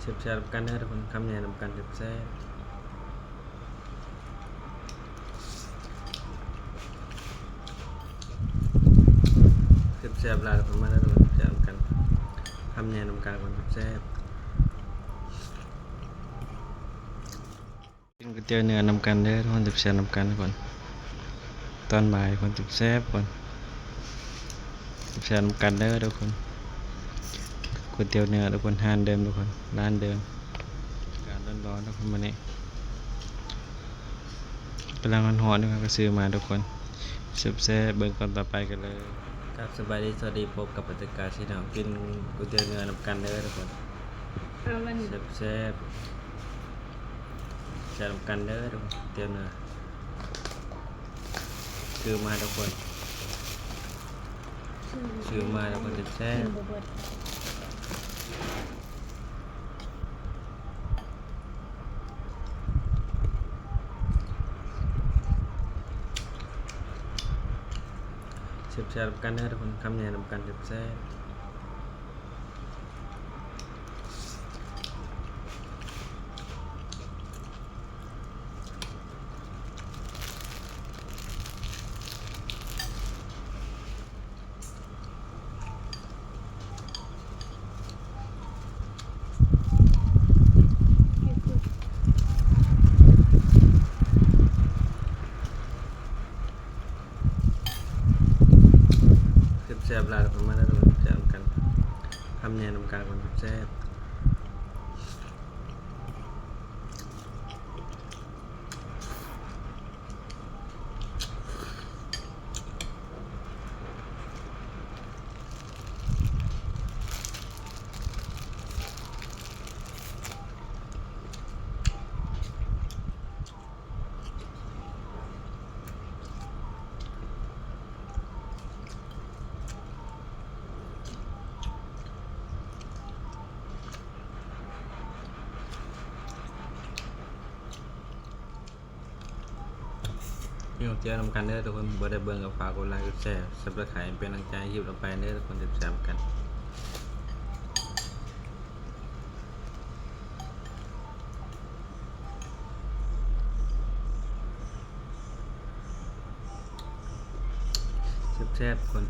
ແຊບໆນຳກັນເດີທຸກຄົນ ຄຳໃຫຍ່ນຳກັນແຊບໆ ແຊບໆຫຼາຍທຸກຄົນ ມາເດີທຸກຄົນ ແຊບນຳກັນ ຄຳໃຫຍ່ນຳກັນທຸກຄົນ ແຊບໆ ກິນກ໋ວຍຕຽວເນື້ອນຳກັນເດີທຸກຄົນ ແຊບໆນຳກັນທຸກຄົນ ຕອນບ່າຍທຸກຄົນ ແຊບໆທຸກຄົນ ແຊບໆນຳກັນເດີທຸກຄົນ ກ໋ວຍຕຽວເນື້ອທຸກຄົນ ຮ້ານເດີມທຸກຄົນ ຮ້ານເດີມ ອາກາດຮ້ອນໆທຸກຄົນ ມື້ນີ້ກຳລັງຮ້ອນໆຢູ່ ເຮົາກະຊື້ມາທຸກຄົນ ແຊບໆ ເບິ່ງຕອນຕໍ່ໄປກັນເລີຍ ຄັບ ສະບາຍດີ ສະຫວັດດີ ພົບກັບບັນຍາກາດທີ່ນ້ອງກິນກ໋ວຍຕຽວເນື້ອນຳກັນເດີທຸກຄົນ ແຊບໆ ແຊບນຳກັນເດີທຸກຄົນ ກ໋ວຍຕຽວເນື້ອ ຊື້ມາທຸກຄົນ ຊື້ມາທຸກຄົນ ແຊບໆ ກິນບໍ່ເບິດ ແຊບໆນຳກັນເດີທຸກຄົນ ຄຳໃຫຍ່ນຳກັນ ແຊບໆ. ແຊບໆຫຼາຍ ມາເດີທຸກຄົນ ແຊບນຳກັນ ຄຳໃຫຍ່ນຳກັນທຸກຄົນ ແຊບໆ. ກິນກ໋ວຍຕຽວນຳກັນເດີທຸກຄົນ ບໍ່ໄດ້ເບິ່ງກໍຝາກກົດໄລ ກົດແຊ ຊັບສະໄຄ ເປັນກຳລັງໃຈໃຫ້ຄລິບຕໍ່ໄປເດີທຸກຄົນ ແຊບໆນຳກັນ ແຊບໆທຸກຄົນ.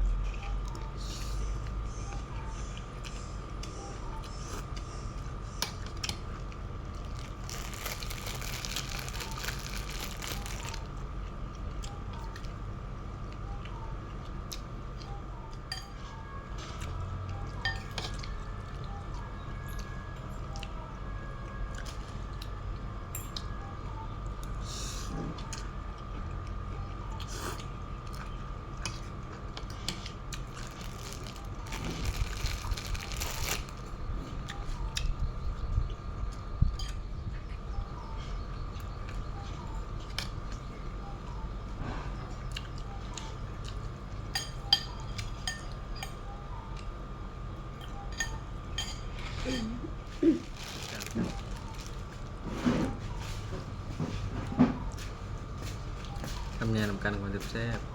ຄຳໃຫຍ່ນຳກັນ ຄວາມແຊບໆ.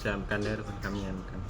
ແຊບໆນຳກັນເດີທຸກຄົນ ຄຳໃຫຍ່ນຳກັນ. ແ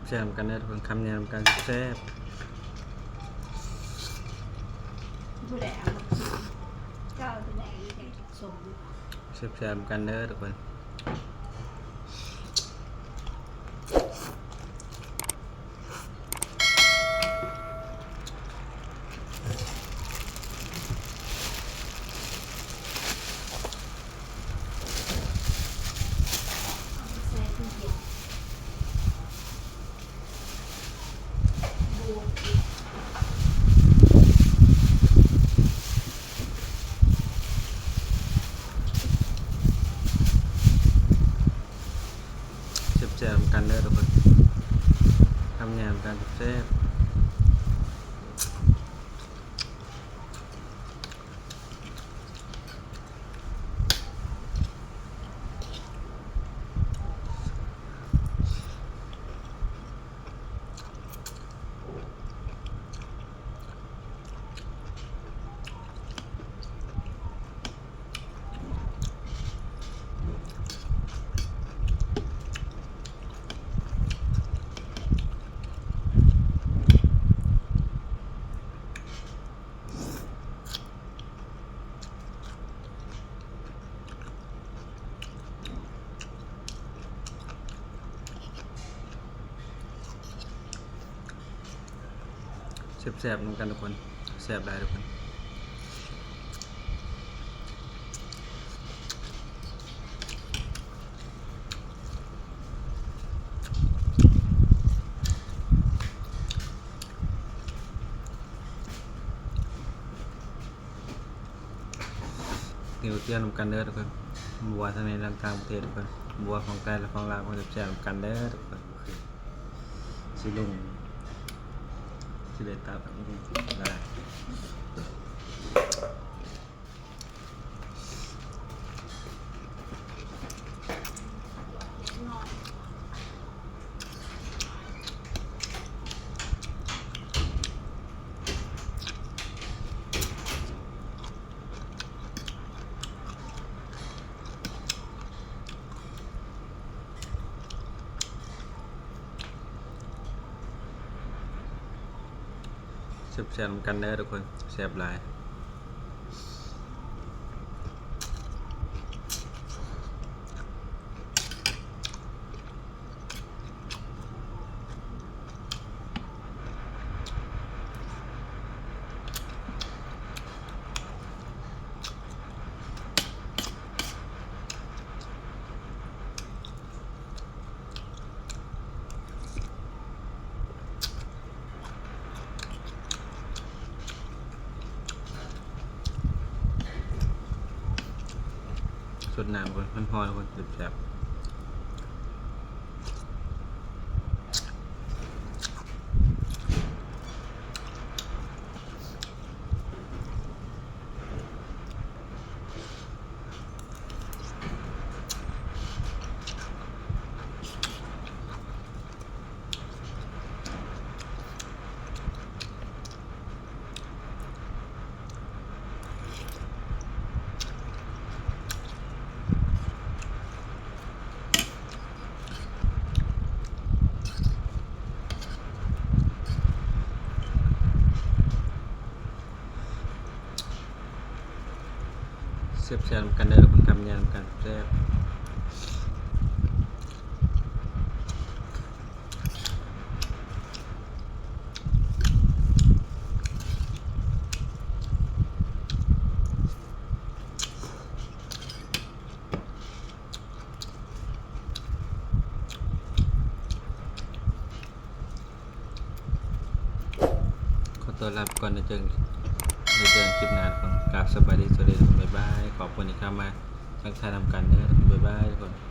ແຊບນຳກັນເດີທຸກຄົນ ຄຳໃຫຍ່ນຳກັນແຊບ ຜູ້ໃດເອົາມາກິນ ເຈົ້າຜູ້ໃດ ສົມ ແຊບໆນຳກັນເດີທຸກຄົນ. ແຊບໆນຳກັນເດີທຸກຄົນ ຄຳໃຫຍ່ນຳກັນແຊບໆ. ແຊບໆນຳກັນທຸກຄົນ ແຊບຫຼາຍທຸກຄົນ. ຫິວທ່ຽວນຳກັນເດີທຸກຄົນ ບົວທັງໃນ ທັງຕ່າງປະເທດທຸກຄົນ ບົວຂອງໄທ ແລະ ຂອງລາວ ມາແຊບໆນຳກັນເດີທຸກຄົນ. ຊິລົງ ຊິໄດ້ຕັດ ອືມ ໄດ້. ແຊບໆນຳກັນເດີທຸກຄົນ ແຊບຫຼາຍ. ຊົດນ້ຳກ່ອນ ຮ້ອນໆ ທຸກຄົນ ແຊບໆ. ແຊບໆນຳກັນເດີ ຄຳໃຫຍ່ນຳກັນ ແຊບ. ຂໍຕ້ອນຮັບກ່ອນ ໄວ້ເຈີກັນ ໄວ້ເຈີກັນຄລິບໜ້າ ກາບສະບາຍດີ ສະຫວັດດີ ບາຍບາຍ. ຂອບຄຸນທີ່ເຂົ້າມາທັກທາຍນຳກັນເດີ ບາຍບາຍທຸກຄົນ.